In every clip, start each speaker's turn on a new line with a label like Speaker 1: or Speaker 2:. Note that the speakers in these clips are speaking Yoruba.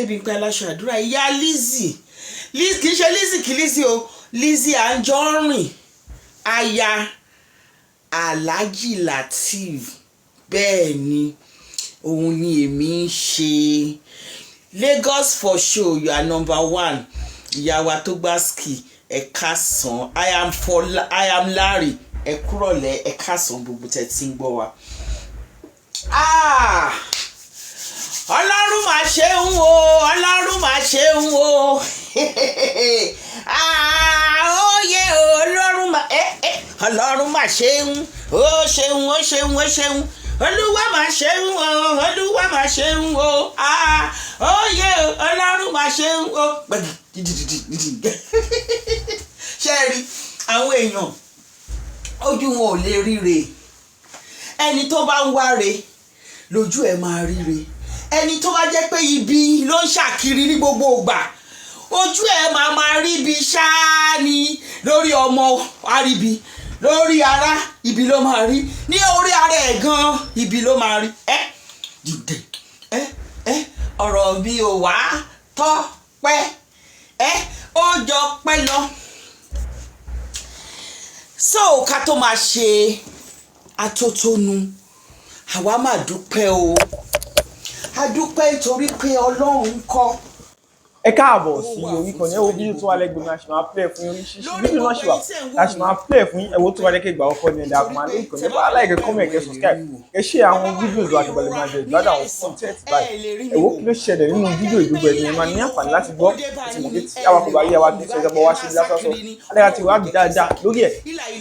Speaker 1: Adébímpé Aláṣọ Àdúrà, ìyá Lizzy, kì í ṣe Lizzy kì Lizzy o, Lizzy Anjorin, aya Alhaji Lateef. Bẹ́ẹ̀ ni, òun ni èmi ń ṣe. Lagos for show, you are number one. Ìyá wa tó gbá ski, ẹ káàsán. I am for, I am Larry, ẹ kúrọ̀lẹ́, ẹ káàsán, gbogbo tẹ́ tí ń gbọ́ wa. Ah! Ọlọ́run máa ṣeun o, Ọlọ́run máa ṣeun o. Ah, óyè o, Ọlọ́run máa ẹ ẹ, Ọlọ́run máa ṣeun, ó ṣeun, ó ṣeun, ó ṣeun. Olúwa máa ṣeun o, Olúwa máa ṣeun o. Ah, óyè o, Ọlọ́run máa ṣeun o. Gbẹ̀gì dídìdìdì. Ṣé ẹ rí àwọn èèyàn, ojú wọn ò lè ríre. Ẹni tó bá ń wáre lójú ẹ̀ máa ríre. Ẹni tó bá jẹ́ pé ibi ló ń ṣàkiri ní gbogbo ìgbà, ojú ẹ̀ máa máa rí ibi ṣáá ni. Lórí ọmọ àríbi, lórí ara ibi ló máa rí, ní orí ara ẹ̀ gan ibi ló máa rí. Ẹ dìde, ẹ ẹ, ọ̀rọ̀ mi ò wá tọ́pẹ́, ẹ ó jọ pẹ́ lọ. So ká tó máa ṣe atótónu, àwa máa dúpẹ́ o. A dúpẹ́ nítorí pé Ọlọ́run ń kọ́.
Speaker 2: Ẹ káàbọ̀ sí orí kan ní. Ẹ wo fídíò tó wà lẹ́gbẹ̀ẹ́ mi, a ṣì máa play fún yín. Oríṣiríṣi fídíò náà ṣì wà a ṣì máa play fún yín. Ẹ wo tó wà lẹ́kẹ̀ẹ́ ìgbà ọkọ ní ẹ̀dá àkùnmá lórí ìkànnì. Ẹ bá like, comment, kẹ́ subscribe, kẹ́ share àwọn videos wa, kẹ́ balẹ̀ máa jẹ ìgbádùn àwọn content báyìí. Ẹ wo kí ló ṣẹlẹ̀ nínú fídíò ìgbogbo ẹ̀ ní ẹ máa ní àǹfààní láti gbọ́. Àti mọ̀ pé tí àwa kò bá yé wa, kí n sọ ìjọba wa ṣe lásán sọ alẹ́ àti wádìí dáadáa lórí ẹ̀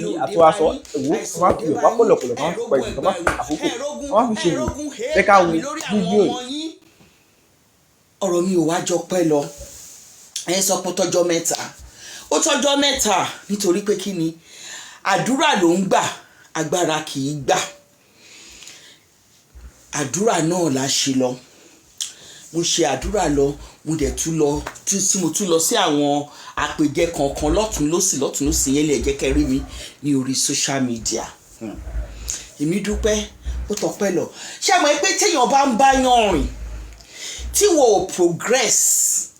Speaker 2: ní àtúwàsọ. Ẹ wo, ẹ má fi ọ̀pá pọ̀lọpọ̀lọ̀, má fi pa ìgbà, má fi àkókò, má fi ṣe wò. Jẹ́ ká wo fídíò yìí.
Speaker 1: Ọ̀rọ̀ mi ò wá jọ pẹ́ lọ. Ẹ sọ pé ó tọ́jọ́ mẹ́ta, ó tọ́jọ́ mẹ́ta, nítorí pé kí ni? Àdúrà ló ń gbà, agbára kì í gbà. Àdúrà náà la ṣe lọ. Mo ṣe àdúrà lọ, mo dẹ̀ tún lọ tí mo tún lọ sí àwọn àpèjẹ kọ̀ọ̀kan lọ́tún lọ́sì, lọ́tún lọ́sì yẹn lè jẹ́ kẹ́ rí mi ní orí social media. Èmi dúpẹ́, ó tọpẹ́ lọ. Ṣé àmọ́ pé téèyàn bá ń bá yàn rìn tí wọ́n ò progress,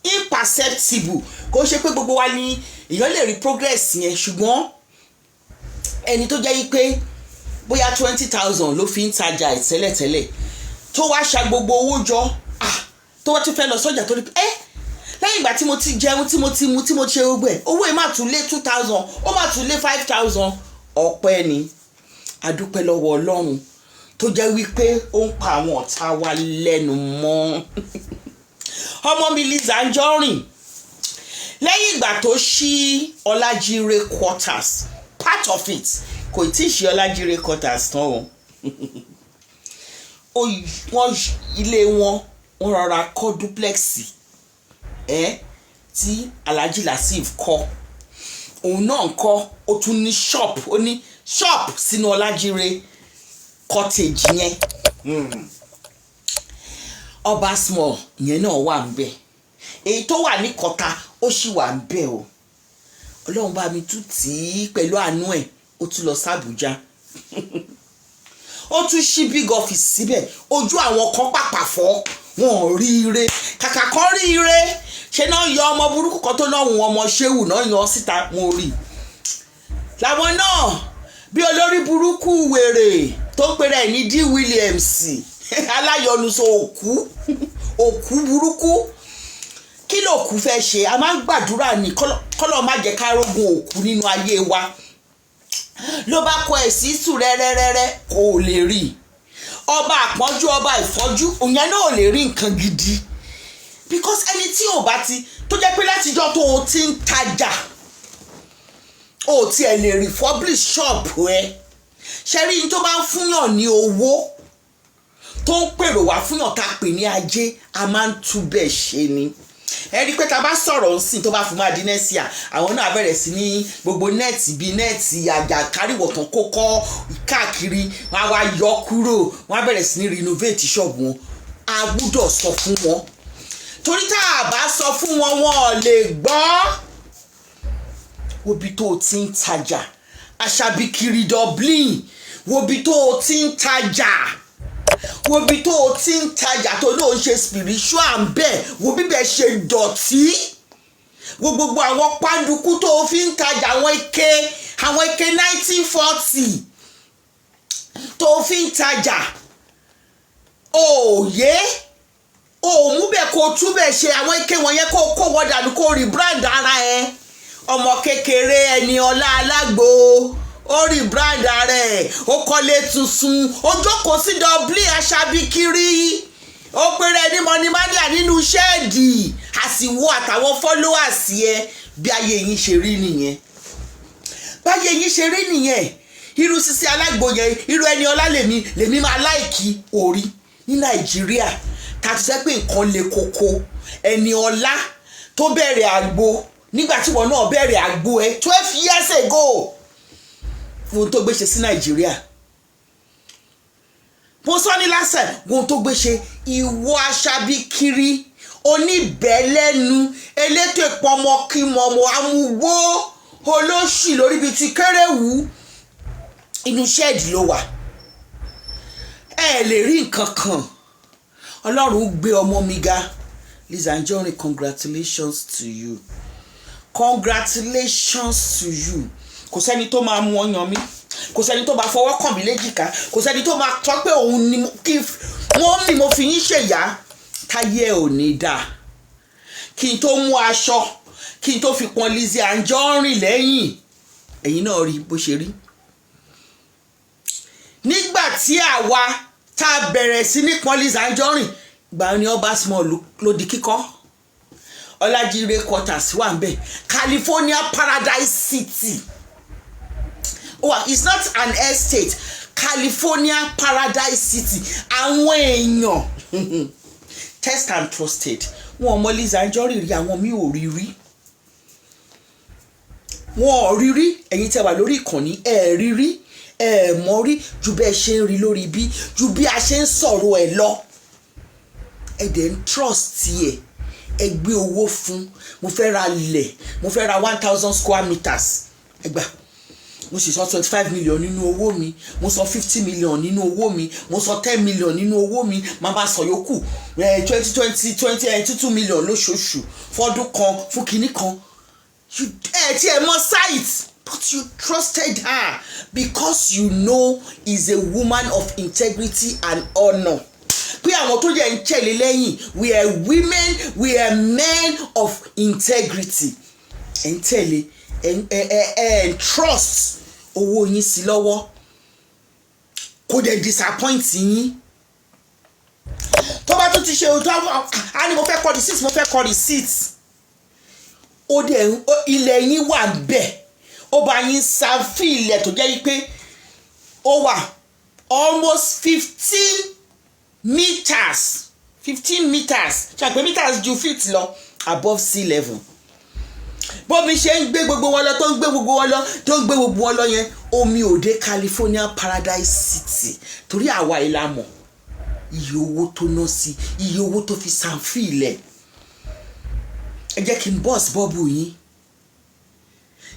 Speaker 1: imperceptible, kò ṣe pé gbogbo wa ni èèyàn lè rí progress yẹn, ṣùgbọ́n ẹni tó jẹ́ yí pé bóyá 20,000 ló fi ń tajà ẹ̀ tẹ́lẹ̀tẹ́lẹ̀, tó wá ṣa gbogbo owó jọ, ah, tó wá tún fẹ́ lọ sọ́jà, tó ní ẹ́ lẹ́yìn ìgbà tí mo ti jẹun, tí mo ti mu, tí mo ti ṣe gbogbo ẹ̀, owó yìí má tún lé 2,000, ó má tún lé 5,000. Ọpẹ́ ni, adúpẹ́ lọ́wọ́ Ọlọ́run tó jẹ́ wípé ó ń pa àwọn ọ̀tá wa lẹ́nu mọ́. Ọmọ mi Lizzy Anjorin, lẹ́yìn ìgbà tó ṣí Ọlájíre Quarters, part of it, kò tí ì ṣe Ọlájíre Quarters tán o. Wọ́n ilé wọn, wọ́n rọra kọ́ duplex ẹ̀ tí Alhaji Lateef kọ́. Òun náà ń kọ́, ó tún ní shop, ó ní shop sínú Ọlájíre Cottage yẹn. Ọba Small yẹn náà wà ń bẹ̀. Èyí tó wà ní Kọta, ó sì wà ń bẹ̀ o. Ọlọ́run bá mi tún tì í pẹ̀lú àánú ẹ̀. Ó tún lọ sí Àbújá, ó tún ṣí big office síbẹ̀. Ojú àwọn kan pàpà fọ́, wọn ò rí ire. Kàkà kan rí ire, ṣe náà yọ ọmọ burúkú kan tó náà wọn, ọmọ ṣéwù náà yọ síta, wọn ò rí làwọn náà bí olórí burúkú wèrè tó ń pèrè ní D Williams, aláyọnuso, òkú, òkú burúkú. Kí ló kú fẹ́ ṣe? A máa ń gbàdúrà ní kọ́lọ́ má jẹ́ ká rógun òkú nínú ayé wa. Ló bá kọ ẹ̀ sí sùn rẹ́rẹ́rẹ́rẹ́, kò lè rí ọba àpọ́njú, ọba ìfọ́jú, òyìn náà ò lè rí nǹkan gidi, because ẹni tí ò bá ti tó jẹ́ pé látijọ́ tó o ti ń tajà, o tiẹ̀ lè refurbish shop ẹ. Ṣe rí ní tó bá ń fúnyàn ní owó, tó ń pèrò wá fúnyàn, tá a pè ní ajé, a máa ń tú bẹ́ẹ̀ ṣe ni. Ẹ rí i pé tá a bá sọ̀rọ̀ ńsìn, tó bá fún máa di next year, àwọn náà bẹ̀rẹ̀ sí ní gbogbo net, bíi net àjàkáríwọ̀ tán kó kọ́ káàkiri, wọ́n á wá yọ kúrò, wọ́n á bẹ̀rẹ̀ sí ní renovate ṣọ́ọ̀bù wọn. A gbúdọ̀ sọ fún wọn, torí tá a bá sọ fún wọn, wọn ò lè gbọ́. Wo bí tó o ti ń tajà, Àṣàbí kiri Dublin, wo bí tó o ti ń tajà. Wo bí tó o ti ń tajà tó ló ń ṣe spiritual ń bẹ̀. Wo bíbẹ̀ ṣe dọ̀tí. Wo gbogbo àwọn pàǹdùkú tó o fi ń tajà, àwọn ike 1940 tó o fi ń tajà. Òye o ò mú bẹ́ẹ̀, kó o túbẹ̀ ṣe àwọn ike wọ̀nyẹn, kó o kó wọn dànù, kó o rebrand ara ẹ. Ọmọ kékeré ẹni ọlá alágbo, ó rebrand ara ẹ̀, ó kọ́lé tuntun, ó jókòó sí Dublin, aṣábí kiri, ó péré ní money mania nínú shed, àsìwò àtàwọn followers ẹ. Bí ayé yín ṣe rí nìyẹn, báyé yín ṣe rí nìyẹn. Irú Sisi Alágbo yẹn, irú ẹni ọlá lèmi máa like orí ní Nàìjíríà tá a ti sẹ́ pé nǹkan le koko. Ẹni ọlá tó bẹ̀rẹ̀ àgbo nígbà tí wọn náà bẹ̀rẹ̀ àgbo ẹ 12 years ago, ohun tó gbé ṣe sí Nàìjíríà, mo sọ ní lásẹ̀, ohun tó gbé ṣe. Ìwọ aṣábí kiri, oníbẹ̀lẹ́nu, elétò ìpọnmọkímọmọ, amúgbó, olóṣì lórí bíi ti kéré-wù, inú shed ló wà. Ẹ lè rí nǹkan kan. Ọlọ́run gbé ọmọ mi ga. Lizzy Anjorin, congratulations to you, congratulations to you. Kò sẹ́ni tó máa mú ọyàn mi, kò sẹ́ni tó máa fọwọ́ kàn mí léjìká, kò sẹ́ni tó máa tọ́ pé òun ni kí wọ́n mi. Mo fi yín ṣèyá táyé ẹ̀ ò ní dáa. Kí n tó mú aṣọ, kí n tó fi pọn Lizzy Anjorin lẹ́yìn, ẹ̀yin náà rí bó ṣe rí. Nígbà tí àwa tá a bẹ̀rẹ̀ sí ní pọn Lizzy Anjorin gbà ní ọba small ló di kíkọ́, Ọlájíire quarters wà ń bẹ̀, California Paradise City wà. It's not an estate, California Paradise City. Àwọn èèyàn test and trusted, wọn ò mọ Lizzy Anjorin rí, àwọn mi ò rí rí, wọn ò rí rí. Ẹ̀yin tẹ́ wà lórí ìkànnì, ẹ̀ rí rí, ẹ̀ mọ̀ rí ju bẹ́ẹ̀ ṣe ń rí lórí bí ju bí a ṣe ń sọ̀rọ̀ ẹ̀ lọ. Ẹ dẹ̀ ń trust ẹ̀, ẹ gbé owó fún. Mo fẹ́ ra lẹ̀, mo fẹ́ ra 1,000 square meters, ẹ gbà. Mo sì sọ 25 million nínú owó mi, mo sọ 50 million nínú owó mi, mo sọ 10 million nínú owó mi, màá bá sọ yòókù twenty twenty twenty 22 million lóṣooṣù fọdún kan fún kinní kan. Ẹ tí ẹ mọ site, but you trusted her because you know is a woman of integrity and honour, pé àwọn tó jẹ́ ń tẹ̀lé lẹ́yìn, we are women, we are men of integrity. Ẹ̀ ń tẹ̀lé, ẹ̀ ń trust owó yín sí lọ́wọ́, kò dẹ̀ disappoint yín. Tó bá tún ti ṣe òótọ́, á ní mo fẹ́ kọ receipt, mo fẹ́ kọ receipt. Ó dẹ̀ ilẹ̀ yín wà bẹ́ẹ̀, ó bá yín ṣàfi ilẹ̀ tó jẹ́ pé ó wà almost 15 meters, 15 meters, ṣàpè meters ju feet lọ, above sea level. Bómi ṣe ń gbé gbogbo wọn lọ, tó ń gbé gbogbo wọn lọ, tó ń gbé gbogbo wọn lọ yẹn, omi ò dé California Paradise City, torí àwa ìlà mọ̀ iye owó tó ná sí, iye owó tó fi sànfì ilẹ̀. Ẹ jẹ́ kí n burst bubble yín.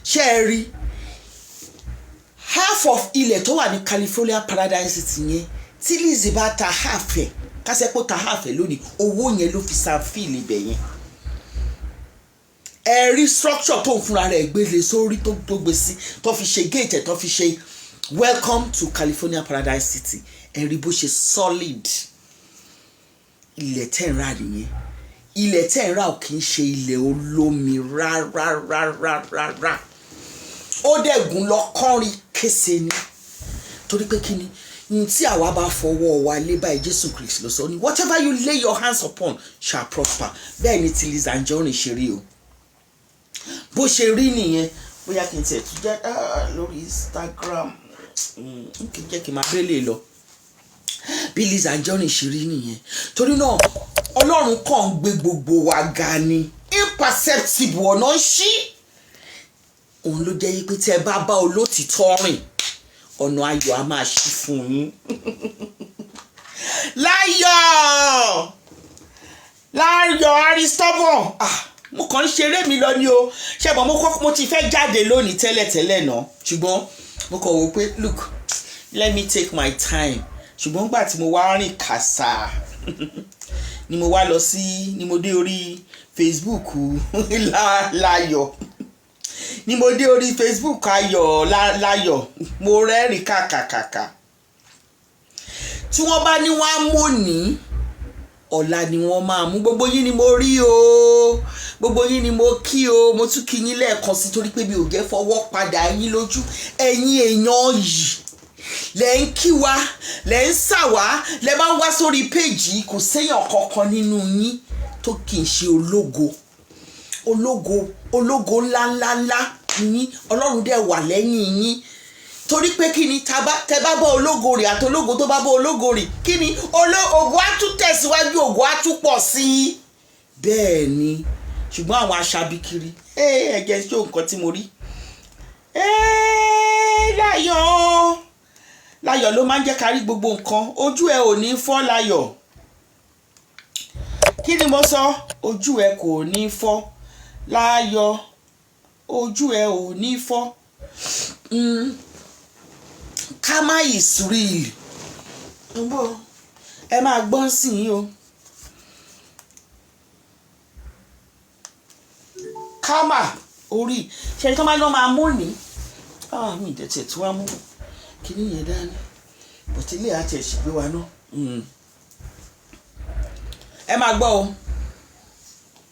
Speaker 1: Ṣé ẹ rí half of ilẹ̀ tó wà ní California Paradise City yẹn, tí Lizzy bá ta half ẹ̀, kásẹ́pọ̀ ta half ẹ̀ lónìí, owó yẹn ló fi sànfì ibẹ̀ yẹn. Ẹ rí structure tó ń fúnra rẹ̀ gbélé sórí, tó gbé sí, tó fi ṣe gate ẹ̀, tó fi ṣe "Welcome to California Paradise City". Ẹ rí bó ṣe solid. Ilẹ̀ tẹ́ ń rà nìyẹn. Ilẹ̀ tẹ́ ń rà ò kì í ṣe ilẹ̀ olómi rárá rárá rárá. Ó dẹ̀gùn lọ kọ́rin kése ni, torí pé kí ni ní tí àwa bá fọwọ́ wa lé báyìí, Jésù Kristi ló sọ ní, "Whatever you lay your hands upon shall prosper." Bẹ́ẹ̀ ni ti Lizzy Anjorin ṣe rí o. Bó ṣe rí nìyẹn. Bóyá kí n tiẹ̀ tún jẹ́ lórí Instagram, kí n jẹ́ kí n máa bẹ́lẹ̀ lọ. Bí Lizzy Anjorin ṣe rí nìyẹn. Torí náà, Ọlọ́run kàn ń gbé gbogbo wa ga ni, imperceptible ọ̀nà ń ṣí. Òun ló jẹ́ pé tí ẹ bá bá olótìtọ́ rìn, ọ̀nà ayọ̀ á máa ṣí fún yín. Láyọ̀ láyọ̀ Aristobon, ah, mo kàn ń ṣeré mi lọ ní o. Ṣẹ́gbọ́n mo kọ́, mo ti fẹ́ jáde lónìí tẹ́lẹ̀tẹ́lẹ̀ náà, ṣùgbọ́n mo kàn wò pé, look, let me take my time. Ṣùgbọ́n nígbà tí mo wá rìn kàṣà ni mo wá lọ sí, ni mo dé orí Facebook Láyọ̀, ni mo dé orí Facebook Ayọ̀ Láyọ̀, mo rẹ́rìn kàkàkàkà. Tí wọ́n bá ní wọ́n á mọ̀ ní ọ̀la ni wọ́n máa mú. Gbogbo yín ni mo rí o, gbogbo yín ni mo kí o. Mo tún kí yín lẹ́ẹ̀kan sí torí pé mi ò jẹ́ fọwọ́ padà yín lójú. Ẹ̀yin èèyàn yìí lẹ́ ń kí wa, lẹ́ ń sà wá, lẹ́ máa ń wá sórí péjì. Kò séèyàn kankan nínú yín tó kì í ṣe ológo, ológo, ológo ńláńláńlá yín. Ọlọ́run dẹ̀ wà lẹ́yìn yín, torí pé kí ni tẹ bá bọ́ ológo rè àti ológo tó bá bọ́ ológo rè, kí ni ògo á tún tẹ̀síwájú, ògo á tún pọ̀ sí i. Bẹ́ẹ̀ ni. Ṣùgbọ́n àwọn aṣabikiri, ẹ jẹ́ ṣó nǹkan tí mo rí. Láyọ̀, Láyọ̀ ló máa ń jẹ́ ká rí gbogbo nǹkan. Ojú ẹ ò ní fọ́, Láyọ̀. Kí ni mo sọ? Ojú ẹ kò ní fọ́, Láyọ̀, ojú ẹ ò ní fọ́. Karma is real. Ẹ máa gbọ́n sí i o. Karma orí ṣe tó máa lọ́ máa mú ní mi ìdẹ̀tẹ̀ tí wàá mú kíní yẹn dání, bọ̀tí ilé àti ẹ̀sìn gbé wa ná. Ẹ máa gbọ́ o.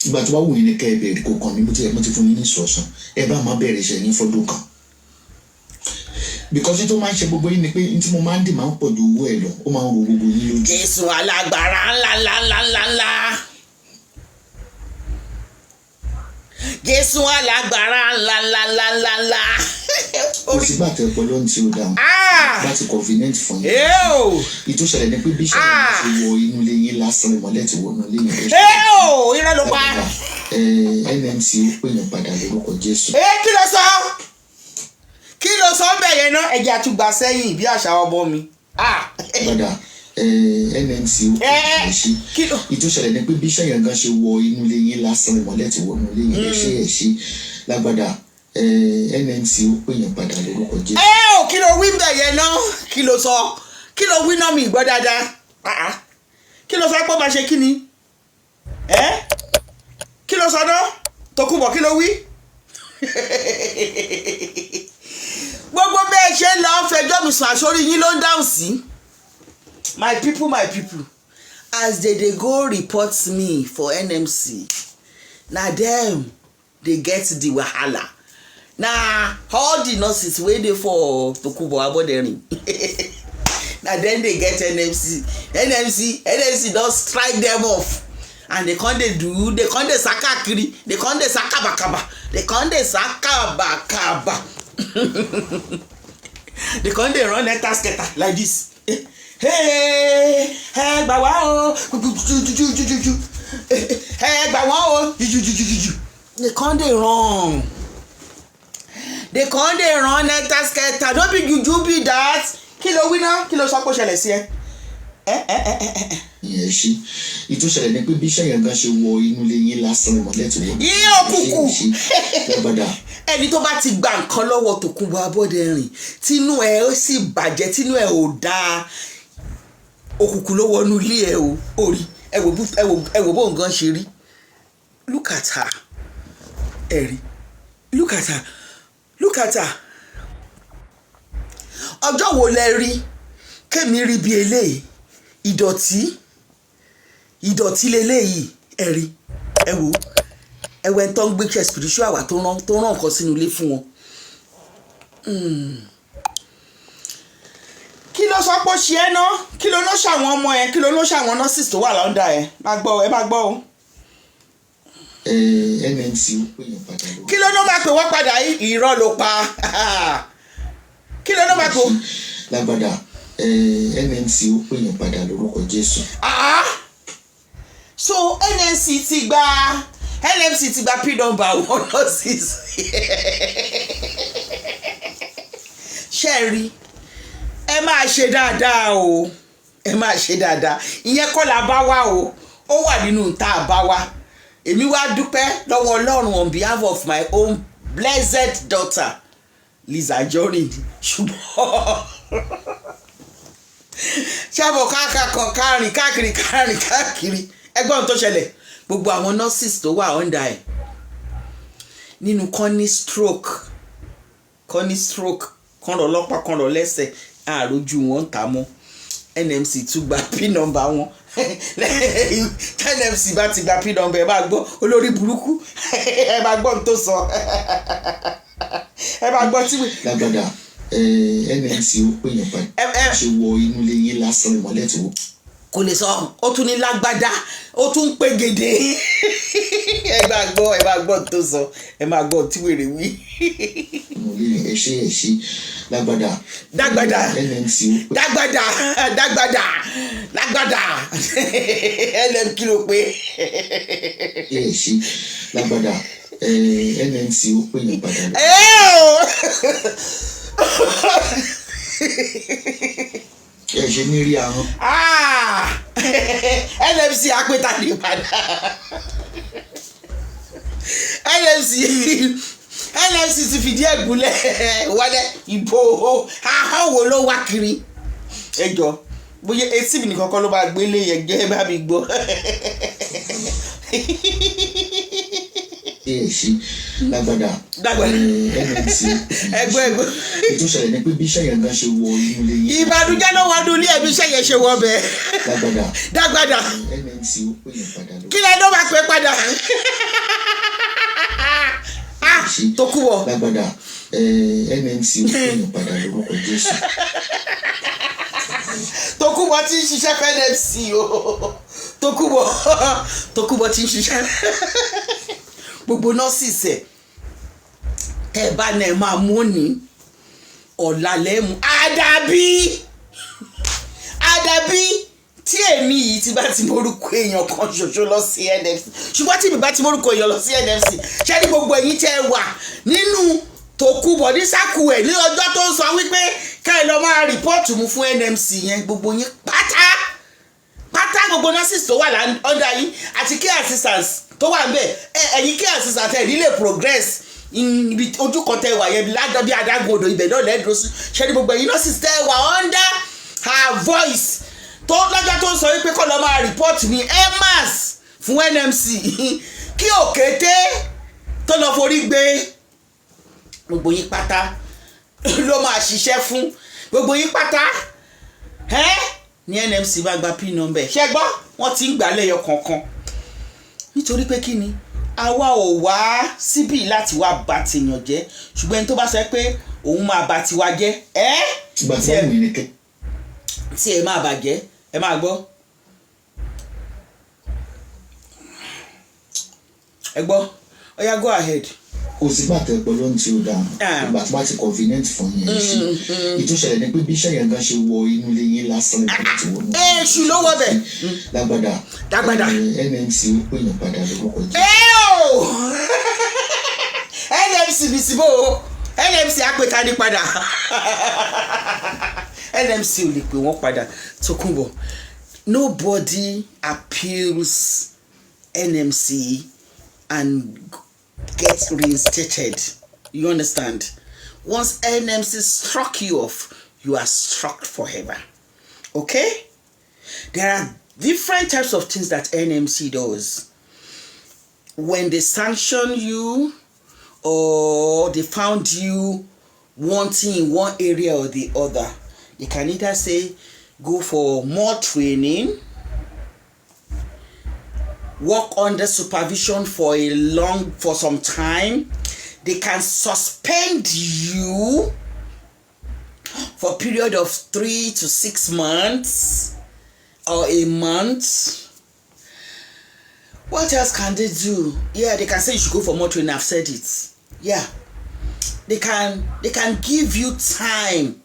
Speaker 3: Ìgbà tó bá wù yín ní kẹ́ ẹ bẹ̀rẹ̀, kò kàn mí. Mo ti fún yín ní instruction, ẹ bá máa bẹ̀rẹ̀ iṣẹ́ yín fọ́dún kan, because tó máa ń ṣe gbogbo yín ni pé n tí mo máa ń dì máa ń pọ̀ ju owó ẹ̀ lọ, ó máa ń ro gbogbo yín lójú.
Speaker 1: Jésù alágbára ńlá ńlá ńlá ńlá ńlá, Jésù alágbára ńlá ńlá ńlá ńlá ńlá.
Speaker 3: Kò sígbà tẹ pọ̀ lóhun tí ó dáhùn láti convenient fún yín. Ìtò ṣẹlẹ̀ ni pé bí ṣẹlẹ̀ ti wọ inú ilé yín lásán, ìmọ́lẹ̀ ti wọ inú ilé yín.
Speaker 1: Irọ́ ló pa.
Speaker 3: NMC ó pè yín padà lórúkọ Jésù.
Speaker 1: Kí ló sọ? Kí ló sọ ń bẹ̀ yẹn náà? Ẹ̀jẹ̀ àtúgbà sẹ́yìn bí àṣà ọmọ mi.
Speaker 3: Padà NMC ó pè yín sí. Ìtò ṣẹlẹ̀ ni pé bí ṣẹ̀yàn gan ṣe wọ inú ilé yín lásán, ìmọ́lẹ̀ ti wọ inú ilé yín. Ẹ ṣe, ẹ ṣe lágbàdà. NMC ó pè yín padà lórúkọ Jésù.
Speaker 1: Ẹ ò, kí ló wí bẹ̀ yẹn náà? Kí ló sọ? Kí ló wí náà? Mi gbọ́ dáadáa. Kí ló sọ pé ó máa ṣe? Kí ni ẹ? Kí ló sọ náà, Tòkunbọ̀? Kí ló wí? Gbogbo bẹ́ẹ̀ ṣe ń lọ fẹjọ́ mi sùn, àsórí yín ló ń dáhùn sí. My people, my people, as they dey go report me for NMC, na dem dey get the wahala. Na all the nurses wey dey for Tokunbo Aboderin, na dem dey get NMC. NMC, NMC don strike dem off and they come dey do, they come dey sá káàkiri, they come dey sá kàbàkàbà, they come dey sá kàbàkàbà, they come dey run enter scatter like this. Hey, ẹ gbà wá o, jujujujuju, ẹ gbà wá o, jujujujuju. They come dey run, they come dey run enter scatter. No be juju be that. Kí ló wí náà? Kí ló sọ pé ó ṣẹlẹ̀ sí ẹ? Ẹ ẹ ẹ ẹ ẹ.
Speaker 3: Ìyẹn ṣe ìtò ṣẹlẹ̀ ni pé bí ṣẹ̀yàn gan ṣe wọ inú ilé yín lásán, ìmọ́lẹ̀ ti wọ.
Speaker 1: Yín òkùnkùn.
Speaker 3: Lágbàdà.
Speaker 1: Ẹni tó bá ti gba nǹkan lọ́wọ́ Tòkunbọ̀ Abọ́dẹrìn, tínú ẹ ó sì bàjẹ́, tínú ẹ ò dáa, òkùnkùn ló wọnú ilé ẹ o. Orí ẹ wò, ẹ wò, ẹ wò bó nǹkan ṣe rí. Look at her. Ẹ rí, look at her, look at her. Ọjọ́ wo lẹ rí kémi rí bí eléyìí? Ìdọ̀tí, ìdọ̀tí leléyìí. Ẹ rí, ẹ wò, ẹ wẹ́ tó ń gbé kẹ́ spiritual wà tó rán nǹkan sínú ilé fún wọn. Kí ló sọ pé ó ṣe é ná? Kí ló ló ṣàwọn ọmọ ẹ? Kí ló ló ṣàwọn nurses tó wà lọ́ndà ẹ? Máa gbọ́, ẹ máa gbọ́ o.
Speaker 3: NMC ó pè yín padà lórúkọ.
Speaker 1: Kí ló ló máa pè wọ́n padà yìí? Irọ́ ló pa. Kí ló ló máa pè wọ́n?
Speaker 3: Lágbàdà, NMC ó pè yín padà lórúkọ Jésù.
Speaker 1: Ah! So NMC ti gba, NMC ti gba P number àwọn nurses. Ṣe é rí? Ẹ máa ṣe dáadáa o, ẹ máa ṣe dáadáa. Ìyẹn kọ́ la bá wá o, ó wà nínú tá a bá wá. Èmi wá dúpẹ́ lọ́wọ́ Ọlọ́run on behalf of my own blessed daughter, Liz Anjorin. Ṣùgbọ́n Ṣàbọ̀ káàkiri kárìn káàkiri kárìn káàkiri. Ẹgbọ́n tó ṣẹlẹ̀, gbogbo àwọn nurses tó wà under ẹ̀ nínú kan ní stroke, kan ní stroke, kan rọ lọ́pàá, kan rọ lẹ́sẹ̀, àròjù wọn ń tà mọ́. NMC tún gba pin number wọn. NMC bá ti gba pin number, ẹ bá gbọ́ olórí burúkú, ẹ bá gbọ́ ohun tó sọ, ẹ bá gbọ́ tí.
Speaker 3: Lágbàdà, NMC ó pè yàn padà ṣe wọ inú ilé yín lásán, ìmọ́lẹ̀ tó.
Speaker 1: Kò lè sọ. Ó tún ní lágbádá, ó tún ń pè gèdè. Ẹ bá gbọ́, ẹ bá gbọ́ tó sọ, ẹ máa gbọ́ tí wèrè wí.
Speaker 3: Inú ilé yẹn, ẹ ṣe, ẹ ṣe lágbàdà.
Speaker 1: Dágbàdà.
Speaker 3: NMC ó pè.
Speaker 1: Dágbàdà, dágbàdà, lágbàdà, nm kí ló pé.
Speaker 3: Ẹ ṣe lágbàdà, NMC ó pè yàn padà lọ.
Speaker 1: Ẹ o.
Speaker 3: Ẹ ṣe ní rí ahọ́n.
Speaker 1: Ah! NMC apẹta ní padà. NMC ti fìdí ẹ̀ gúnlẹ̀ wálẹ̀. Ìbò ahọ́n wo ló wá kiri? Ẹ jọ, bóyá etí mi nìkan kọ́ ló máa gbélé yẹn jẹ́, bá mi gbọ́.
Speaker 3: Ẹ ṣe lágbàdà.
Speaker 1: Lágbàdà.
Speaker 3: NMC.
Speaker 1: Ẹgbẹ́ ẹgbẹ́.
Speaker 3: Ètò ìṣẹ̀lẹ̀ ni pé bí iṣẹ́ yẹn gan ṣe wọ inú ilé yín.
Speaker 1: Ìbànújẹ́ ló wọnú ilé ẹbí, iṣẹ́ yẹn ṣe wọ bẹ́ẹ̀.
Speaker 3: Lágbàdà.
Speaker 1: Dágbàdà.
Speaker 3: NMC ó pè yàn padà lọ.
Speaker 1: Kí lẹ́nu máa pè padà? Ah, tó kú wọ.
Speaker 3: Lágbàdà, NMC ó pè yàn padà lórúkọ Jésù.
Speaker 1: Tókùbọ̀ tí ń ṣiṣẹ́ fún NMC o. Tókùbọ̀ tí ń ṣiṣẹ́, gbogbo nọ́ọ̀sì ẹ̀ tẹ́ ẹ bá náà máa mú ní ọ̀la lẹ́mú. Àdàbí tí èmi yìí ti bá ti morúkọ èèyàn kan ṣoṣo lọ sí NFC, ṣùgbọ́n tí mi bá ti morúkọ èèyàn lọ sí NFC, ṣé ní gbogbo ẹ̀yin tẹ́ ẹ wà nínú Tòkunbọ̀ ní sákù ẹ̀ ní ọjọ́ tó ń sọ wípé ká ẹ lọ máa report mu fún NMC yẹn, gbogbo yín pátá pátá, gbogbo nurses tó wà under yín àti care assistants tó wà níbẹ̀, ẹ̀yin care assistant ẹ̀ nílé progress ibi ojú kan tẹ wà yẹn ládọ́ bí adágún odò, ibẹ̀ náà lẹ́ẹ̀dúró sí. Ṣé ní gbogbo ẹ̀yin nurses tẹ wà under her voice tó lọ́jọ́ tó ń sọ wípé kọ́ lọ́ máa report ní emas fún NMC, kí òkété tó lọ forí gbé, gbogbo yín pátá ló máa ṣiṣẹ́ fún, gbogbo yín pátá ẹ́ ní NMC bá gba pin number. Ṣé gbọ́, wọ́n ti ń gbà lẹ́yọ kọ̀ọ̀kan, nítorí pé kí ni, àwa ò wá síbí láti wá bà tèèyàn jẹ́, ṣùgbọ́n ẹni tó bá sọ pé òun máa bà tiwa jẹ́ ẹ́
Speaker 3: Ìgbà tí wọ́n mú ní kẹ́.
Speaker 1: Tí ẹ máa bàjẹ́, ẹ máa gbọ́, ẹ gbọ́. Ó yá, go ahead.
Speaker 3: Kò sí gbà tẹ pẹ̀lú ohun tí ó dáa. Ìgbà tí wọ́n ti convenient fún yẹn, ẹ ṣe. Ètò ìṣẹ̀lẹ̀ ni pé bí iṣẹ́ yẹn gan ṣe wọ inú ilé yín lásán, ìmọ́lẹ̀ tó wọnú.
Speaker 1: Èṣù ló wọ bẹ̀.
Speaker 3: Lágbàdà.
Speaker 1: Lágbàdà.
Speaker 3: NMC ó pè yàn padà lórúkọ Jésù.
Speaker 1: Ẹ́ẹ̀ o! NMC bí síbò o, NMC àpèta ní padà. NMC ò lè pè wọ́n padà. Tókunbọ̀, nobody appeals NMC and gets reinstated, you understand? Once NMC struck you off, you are struck forever, okay? There are different types of things that NMC does when they sanction you or they found you wanting in one area or the other. They can either say go for more training, work under supervision for some time. They can suspend you for a period of 3 to 6 months or a month. What else can they do? Yeah, they can say you should go for more training. I've said it. Yeah, they can give you time,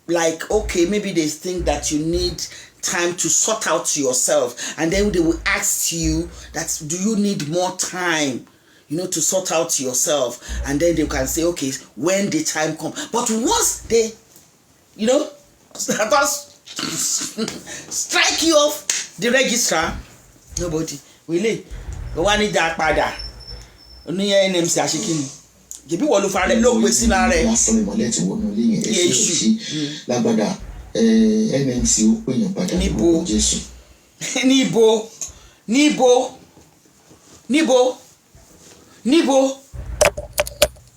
Speaker 1: like, okay, maybe they think that you need time to sort out yourself, and then they will ask you that, do you need more time to sort out yourself? And then they can say, okay, when the time come. But once they just strike you off the registrar, nobody wele wá ní dá padà ní NMC. Àṣekínni jẹ̀bi wọ́n ló fara rẹ̀ ló gbé sínú ara rẹ̀.
Speaker 3: Lásán, ìmọ́lẹ̀ tó wọnú ilé yẹn, ẹ ṣe, ẹ
Speaker 1: Èṣù.
Speaker 3: ṣe lágbàdà. NMC ó pè yàn padà.
Speaker 1: Níbo?
Speaker 3: Lórúkọ Jésù.
Speaker 1: Níbo, níbo, níbo, níbo?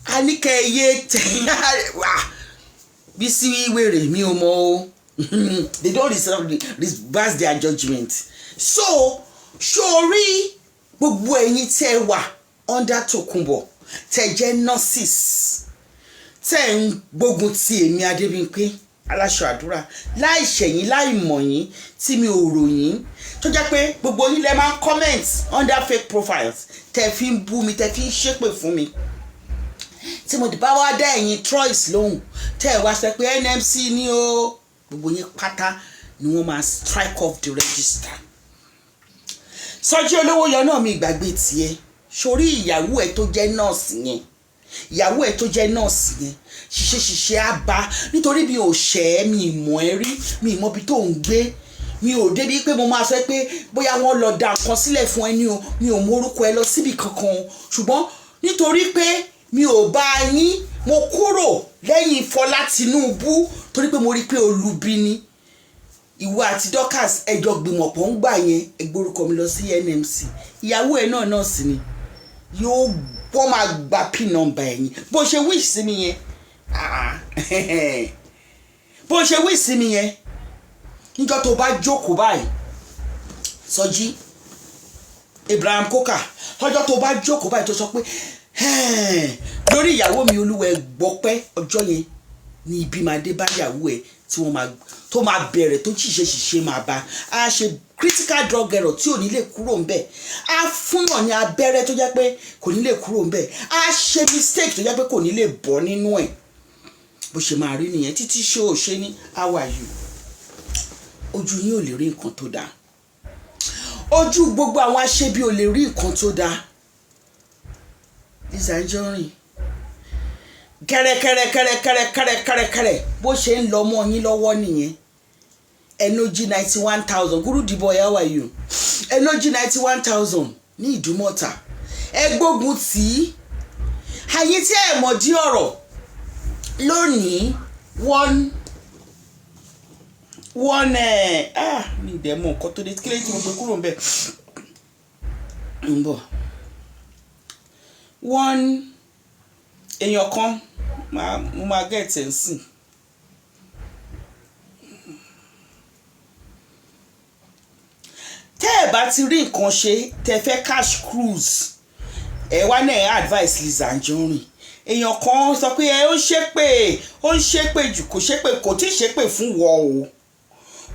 Speaker 1: A ní kẹ́ ẹ yé tẹ Bísí wèrè, mi ò mọ̀ o. They don't reverse their judgement. So sórí gbogbo ẹ̀yin tẹ́ ẹ wà under Tòkunbọ̀, tẹ́ jẹ́ nurses, tẹ́ ń gbógun ti èmi Adébímpé aláṣọ àdúrà, láì ṣẹ̀yìn, láì mọ̀ yín, tí mi ò ròyìn, tó jẹ́ pé gbogbo yín lẹ máa ń comment under fake profiles, tẹ́ fi ń bú mi, tẹ́ fi ń ṣépè fún mi, tí mo bá wá dá ẹ̀yin Troyes lóhùn, tẹ́ ẹ wá sọ pé NMC ni o, gbogbo yín pátá ni wọ́n máa strike off the register. Sọjí Olówó yọ náà, mi ìgbàgbé tiẹ̀. Sórí ìyàwó ẹ̀ tó jẹ́ nọ́ọ̀sì yẹn, ìyàwó ẹ̀ tó jẹ́ nọ́ọ̀sì yẹn, ṣiṣẹ́ ṣiṣẹ́ á bá, nítorí mi ò ṣẹ́ ẹ́, mi ì mọ̀ ẹ́ rí, mi ì mọ̀ ibi tó ń gbé, mi ò débi pé mo máa sọ pé bóyá wọ́n lọ da nǹkan sílẹ̀ fún ẹni o. Mi ò mọ orúkọ ẹ lọ síbi kankan o. Ṣùgbọ́n nítorí pé mi ò bá yín, mo kúrò lẹ́yìn Fọlá Tinubu, torí pé mo rí i pé olubi ni ìwọ àti Dorcas ẹjọ́ gbìmọ̀pọ̀ ń gbà yẹn. Ẹ gbórúkọ mi lọ sí NMC. Ìyàwó ẹ náà nọ́ọ̀sì ni, yóò wọ́n máa gba pin number ẹ̀yìn. Bó ṣe wish sí mi yẹn, ah, bó ṣe wish sí mi yẹn, níjọ́ tó bá jókòó báyìí, Sọjí Abraham Coker, lọ́jọ́ tó bá jókòó báyìí tó sọ pé lórí ìyàwó mi, Olúwa ẹ gbọ́pẹ́, ọjọ́ yẹn ní ibi máa dé bá ìyàwó ẹ, tí wọ́n máa tó máa bẹ̀rẹ̀ tó ṣìṣe ṣìṣe máa bá a ṣe critical drug error tí ò ní lè kúrò ńbẹ̀, á fúnyàn ní abẹ́rẹ́ tó jẹ́ pé kò ní lè kúrò ńbẹ̀, á ṣe mistake tó jẹ́ pé kò ní lè bọ́ nínú ẹ̀. Bó ṣe máa rí nìyẹn. Títí ṣó o ṣe ní, how are you? Ojú yín ò lè rí nǹkan tó dáa. Ojú gbogbo àwọn aṣebi ò lè rí nǹkan tó dáa. Lizzy Anjorin, kẹrẹkẹrẹkẹrẹkẹrẹkẹrẹkẹrẹ, bó ṣe ń lọ mọ́ yín lọ́wọ́ nìyẹn. Ẹnójí 91,000. Guru Diboy, how are you? Ẹnójí 91,000 ní Ìdúmọ̀tà, ẹ gbógun tì í. Àyè tí ẹ mọ̀ dí ọ̀rọ̀ lónìí, one one ẹ̀, ah, mi dẹ̀ mọ̀ nǹkan tó dé. Kí lẹ́yìn tí mo gbé kúrò ń bẹ̀ ń bọ̀, one èèyàn kan mo máa get ẹ̀ ń sìn. Tẹ́ ẹ̀ bá ti rí nǹkan ṣe, tẹ́ fẹ́ cash cruise, ẹ wá náà advice Lizzy Anjorin. Èèyàn kan sọ pé ẹ ó ṣépè, ó ń ṣépè jù. Kò ṣépè, kò tí ì ṣépè fún wọ o.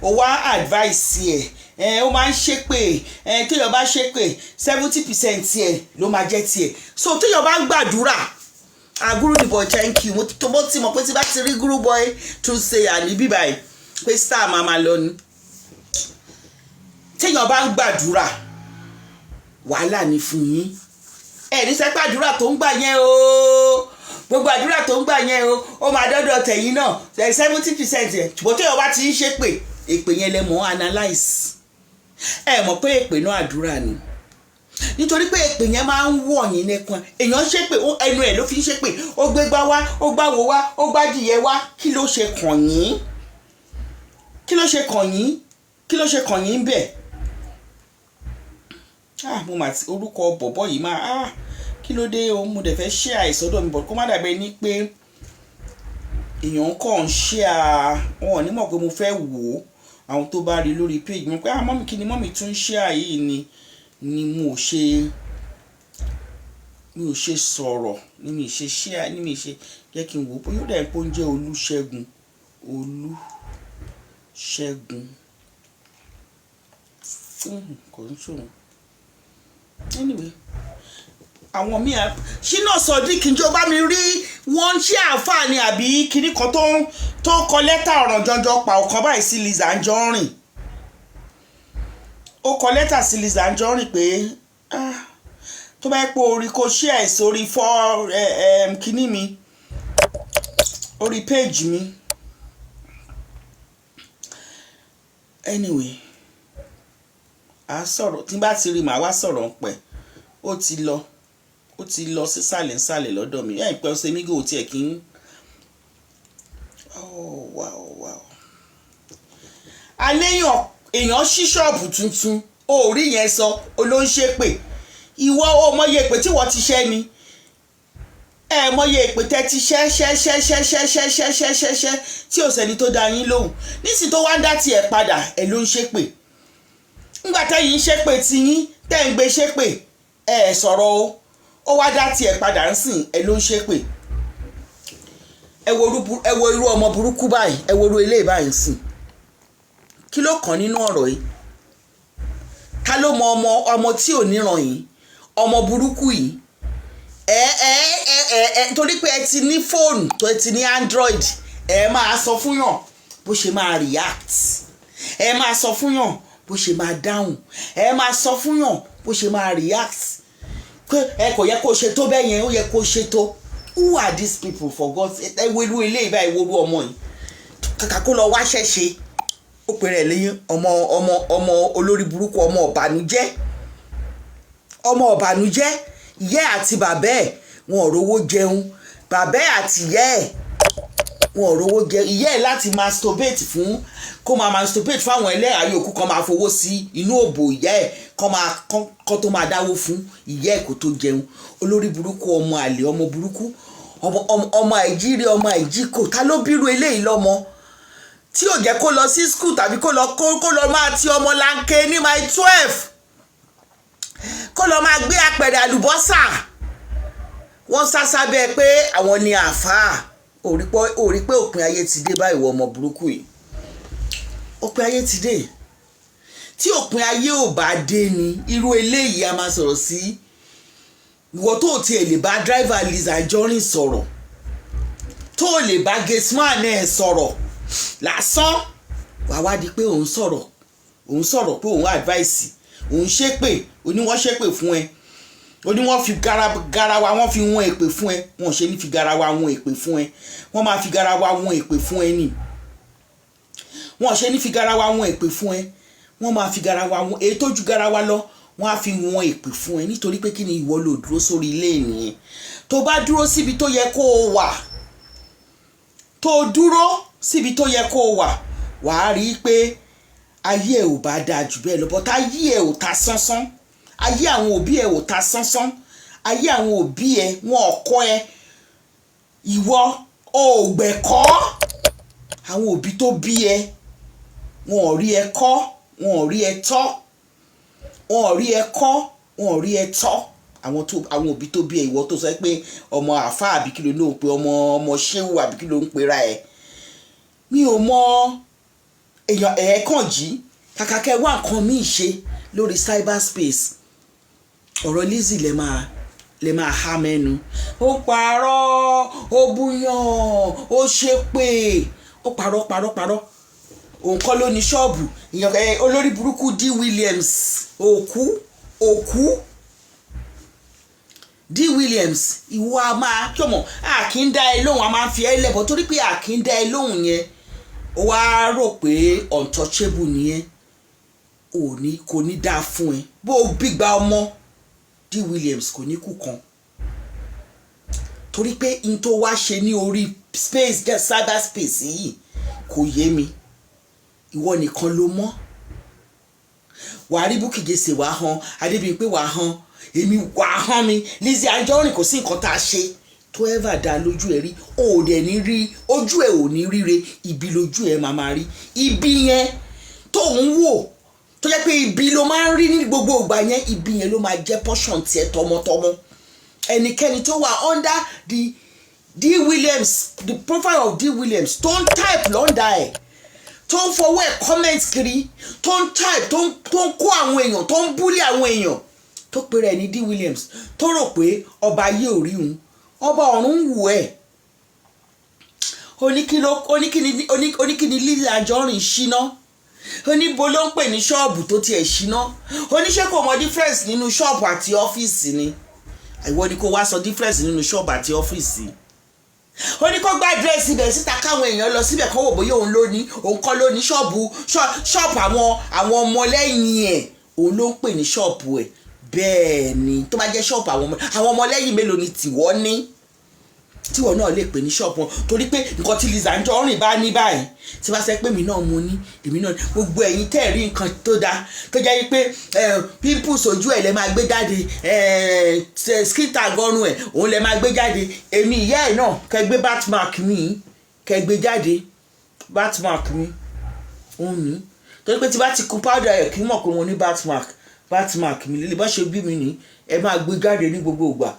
Speaker 1: Ó wá advice ẹ, ẹ ó máa ń ṣépè. Ẹ téèyàn bá ṣépè, 70% ẹ ló máa jẹ́ tiẹ̀. So téèyàn bá ń gbàdúrà, ah, Guru the Boy, thank you. Mo tó bó ti mọ̀ pé tí bá ti rí Guru Boy tún ṣe àní bíbáyìí pé star máa máa lọ ni. Téèyàn bá ń gbàdúrà, wàhálà ni fún yín. Ẹ ní sẹ́pẹ́ àdúrà tó ń gbà yẹn o, gbogbo àdúrà tó ń gbà yẹn o, ó máa dọ́dọ̀ tẹ̀yìn náà 70% ẹ̀. Ṣùgbọ́n téèyàn bá ti ń ṣépè, èpè yẹn lẹ mọ̀ analyse. Ẹ mọ̀ pé èpè náà àdúrà ni, nítorí pé èpè yẹn máa ń wọ̀ yín nìkan. Èèyàn ṣépè, ẹnu ẹ̀ ló fi ń ṣépè, ó gbé gbá wá, ó gbá wo wá, ó gbá dìyẹ wá. Kí ló ṣe kàn yín? Kí ló ṣe kàn yín? Kí ló ṣe kàn yín bẹ́ẹ̀? Ah, mo mà ti orúkọ bọ̀bọ̀ yìí máa, ah, kí ló dé o? Mo dẹ̀ fẹ́ ṣe àìsọ́dọ̀ mi bọ̀, kó má dàbẹ́ ní pé èèyàn kàn ń ṣe à, wọn ò ní mọ̀ pé mo fẹ́ wò ó. Àwọn tó bá rí lórí page mi pé, ah, mummy, kí ni mummy tún ṣe àyè ni mo ṣe, mi ò ṣe sọ̀rọ̀ ni mi ṣe ṣe ni mi ṣe jẹ́ kí n wò ó bóyá ó dẹ̀ ń pé ó ń jẹ́ Olúṣẹ́gun, Olúṣẹ́gun, kò ń ṣòro. Anyway, àwọn míì, Ṣínà Sodiq, njẹ́ o bá mi rí wọ́n ṣe àǹfààní àbí kinní kan tó ń kọ lẹ́tà ọ̀ràn jọjọ pa ọ̀kan báyìí sí Lizzy Anjorin? Ó kọ lẹ́tà sí Lizzy Anjorin pé, ah, tó bá yẹ pé orí kò ṣe ẹ̀ sórí fọ́ kinní mi, orí page mi. Anyway, a sọ̀rọ̀ tí n bá ti rí, màá wá sọ̀rọ̀ ń pẹ́. Ó ti lọ, ó ti lọ sísàlẹ̀ nsàlẹ̀ lọ́dọ̀ mi. Ẹ̀ pẹ́ ọ̀sẹ̀ mi gò tiẹ̀ kí n, oh wow. Aléyàn èèyàn ṣí ṣọ́ọ̀bù tuntun, ó rí yẹn sọ, ó ló ń ṣépè. Ìwọ, ó mọye èpè tí wọ́n ti ṣẹ́ ni? Ẹ mọye èpè tẹ́ ti ṣẹ́ ṣẹ́ ṣẹ́ ṣẹ́ ṣẹ́ ṣẹ́ ṣẹ́ ṣẹ́ ṣẹ́ ṣẹ́ tí ò sẹ́ni tó dá yín lóhùn. Nísìnyí tó wá ń dá tiẹ̀ padà, ẹ ló ń ṣépè. Ńgbà tẹ́yìn ń ṣépè tiyín, tẹ́ ń gbé ṣépè, ẹ ẹ̀ sọ̀rọ̀ o. Ó wá dá tiẹ̀ padà ń sìn, ẹ ló ń ṣépè. Ẹ wo irú ọmọ burúkú báyìí, ẹ wo irú eléyìí báyìí ń sìn. Kí ló kàn nínú ọ̀rọ̀ yìí? Ta ló mọ ọmọ ọmọ tí ò níran yìí, ọmọ burúkú yìí? Ẹ ẹ ẹ ẹ ẹ torí pé ẹ ti ní fóònù tó ẹ ti ní Android, ẹ máa sọ fún yàn bó ṣe máa react, ẹ máa sọ fún yàn bó ṣe máa dáhùn, ẹ máa sọ fún yàn bó ṣe máa react, pé ẹ kò yẹ kó ṣe tó bẹ́ẹ̀ yẹn, ó yẹ kó ṣe tó. Who are these people, for God? Ẹ wo irú ilé ìbá, ẹ wo irú ọmọ yìí. Kàkà kó lọ wáṣẹ́ ṣe, ó pèrè ẹ̀ lẹ́yìn ọmọ ọmọ ọmọ olórí burúkú, ọmọ ọ̀bànújẹ́, ọmọ ọ̀bànújẹ́. Ìyá ẹ̀ àti bàbá ẹ̀, wọn ò rówó jẹun. Bàbá ẹ̀ àti ìyá ẹ̀, wọn ò rówó jẹun. Ìyá ẹ̀ láti masturbate fún, kó máa masturbate fáwọn ẹlẹ́yà yòókù, kan máa fowó sí inú òbò ìyá ẹ̀, kán máa kán tó máa dáwó fún ìyá ẹ̀ kó tó jẹun. Olórí burúkú, ọmọ àlè, ọmọ burúkú, ọmọ ọmọ àìjírí, ọmọ àìjíkò. Ta ló bírú eléyìí lọ́mọ tí ò jẹ́ kó lọ sí school tàbí kó lọ máa ti ọmọ lanke ní Mile 12, kó lọ máa gbé apẹ̀rẹ̀ àlùbọ́sà? Wọ́n sá sábẹ́ pé àwọn ni àáfàá. Ò rí pé òpin ayé ti dé báyìí, wọ ọmọ burúkú yìí? Òpin ayé ti dé. Tí òpin ayé ò bá dé ni irú eléyìí a máa sọ̀rọ̀ sí. Ìwọ tó tiẹ̀ lè bá driver Lizzy Anjorin sọ̀rọ̀, tó lè bá gateman ẹ̀ sọ̀rọ̀ lásán, wàá wá di pé òun sọ̀rọ̀, òun sọ̀rọ̀ pé òun advice, òun ṣépè. Oní wọ́n ṣépè fún ẹ, oní wọ́n fi garawa, wọ́n fi wọ́n èpè fún ẹ. Wọ́n ṣe ní fi garawa wọ́n èpè fún ẹ, wọ́n máa fi garawa wọ́n èpè fún ẹ nì. Wọ́n ṣe ní fi garawa wọ́n èpè fún ẹ, wọ́n máa fi garawa wọ́n èyí tó ju garawa lọ, wọ́n á fi wọ́n èpè fún ẹ. Nítorí pé kí ni? Ìwọ ló dúró sórí ilé nìyẹn. Tó bá dúró síbi tó yẹ kó o wà, tó dúró síbi tó yẹ kó o wà, wàá rí i pé ayé ẹ ò bá dáa jù bẹ́ẹ̀ lọ. But ayé ẹ ò ta sánsán, ayé àwọn òbí ẹ ò ta sánsán. Ayé àwọn òbí ẹ, wọn ò kọ́ ẹ, ìwọ ò gbẹ̀kọ́. Àwọn òbí tó bí ẹ, wọn ò rí ẹ kọ́, wọn ò rí ẹ tọ́, wọn ò rí ẹ kọ́, wọn ò rí ẹ tọ́. Àwọn òbí tó bí ẹ, ìwọ tó sọ pé ọmọ àáfàá, àbí kí ló ní òun pé ọmọ ọmọ ṣéwù, àbí kí ló ń pera ẹ, mi ò mọ. Èèyàn ẹ̀ẹ́kàn jí, kàkà kẹ́ wá nǹkan míì ṣe lórí cyberspace, ọ̀rọ̀ Lizzy lè máa há mẹ́nu. Ó parọ́, ó búyàn, ó ṣépè, ó parọ́ parọ́ parọ́. Òun kọ́ ló ní ṣọ́ọ̀bù ìyàn ẹ. Olórí burúkú D Williams, òkú òkú D Williams. Ìwọ a máa kí ọmọ a kì í dá ẹ lóhùn, a máa ń fi ẹ lẹ́bọ̀ torí pé a kì í dá ẹ lóhùn yẹn. Ó wá rò pé untouchable nìyẹn. Ò ní kò ní dáa fún ẹ. Bó o gbígba ọmọ D Williams, kò ní kú kan, torí pé n tó wá ṣe ní orí space jẹ́ cyberspace yìí kò yé mi. Ìwọ nìkan ló mọ̀. Wàá rí Bukky Jesse, wàá hàn Adébíyìnpé, wàá hàn èmi, wàá hàn mi Lizzy Anjorin. Kò sí nǹkan tá a ṣe tó ever dá lójú ẹ rí. O ò dẹ̀ ní rí, ojú ẹ ò ní ríre. Ibi lójú ẹ máa rí. Ibi yẹn tó ń wò, tó jẹ́ pé ibi ló máa ń rí ní gbogbo ìgbà yẹn, ibi yẹn ló máa jẹ́ portion tiẹ̀ tọmọtọmọ. Ẹnikẹ́ni tó wà under the D Williams, the profile of D Williams, tó ń type l'under ẹ̀, tó ń fọwọ́ ẹ̀ comment kiri, tó ń type, tó ń kó àwọn èèyàn, tó ń bully àwọn èèyàn, tó pèrè ní D Williams, tó rò pé ọba ayé ò rí òun, ọba ọ̀run ń wù ẹ́. Oníkíni Lizzy Anjorin ṣíná, oníbo ló ń pè ní ṣọ́ọ̀bù tó tiẹ̀ ṣíná? Oníṣẹ́ kò mọ difference nínú ṣọ́ọ̀bù àti ọ́fíìsì ni. Ìwọ ni kó wá sọ difference nínú ṣọ́ọ̀bù àti ọ́fíìsì. Ó ní kó gbá àdírẹ́sì ibẹ̀ síta, káwọn èèyàn lọ síbẹ̀ kó wò bóyá òun ló ní. Òun kọ́ ló ní ṣọ́ọ̀bù. Ṣọ́ọ̀bù àwọn ọmọlẹ́yìn ẹ̀, òun ló ń pè ní ṣọ́ọ̀bù ẹ̀. Bẹ́ẹ̀ ni, tó bá jẹ́ ṣọ́ọ̀bù àwọn ọmọlẹ́yìn, mélòó ni tìwọ́ ní? Tíwọ náà lè pè ní ṣọ́ọ̀bù wọn, torí pé nǹkan tí Lizzy Anjorin bá ní báyìí, tí bá sẹ́ pé èmi náà mo ní, èmi náà, gbogbo ẹ̀yin tẹ́ ẹ̀ rí nǹkan tó dáa, tó jẹ́ pé pimples ojú ẹ̀ lẹ́ máa gbé jáde, skin tag ọrùn ẹ̀ òun lẹ́ máa gbé jáde, èmi ìyá ẹ̀ náà, kẹ́ gbé birthmark mi, kẹ́ gbé jáde. Birthmark mi òun ní, torí pé tí bá ti kun powder ẹ̀, kí n mọ̀ pé mo ní birthmark. Birthmark mi lílé bá ṣe bí mi ní, ẹ máa gbé jáde ní gbogbo ìgbà.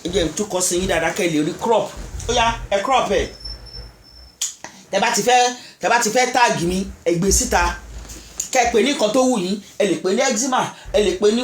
Speaker 1: Ẹ jẹ́ tó kọ sí yín dáadáa, kẹ́ ẹ lè rí crop. Ó yá, ẹ crop ẹ̀. Tẹ́ bá ti fẹ́ tag mi, ẹ gbé síta, kẹ́ ẹ pè ní nǹkan tó wù yín. Ẹ lè pè ní eczema, ẹ lè pè ní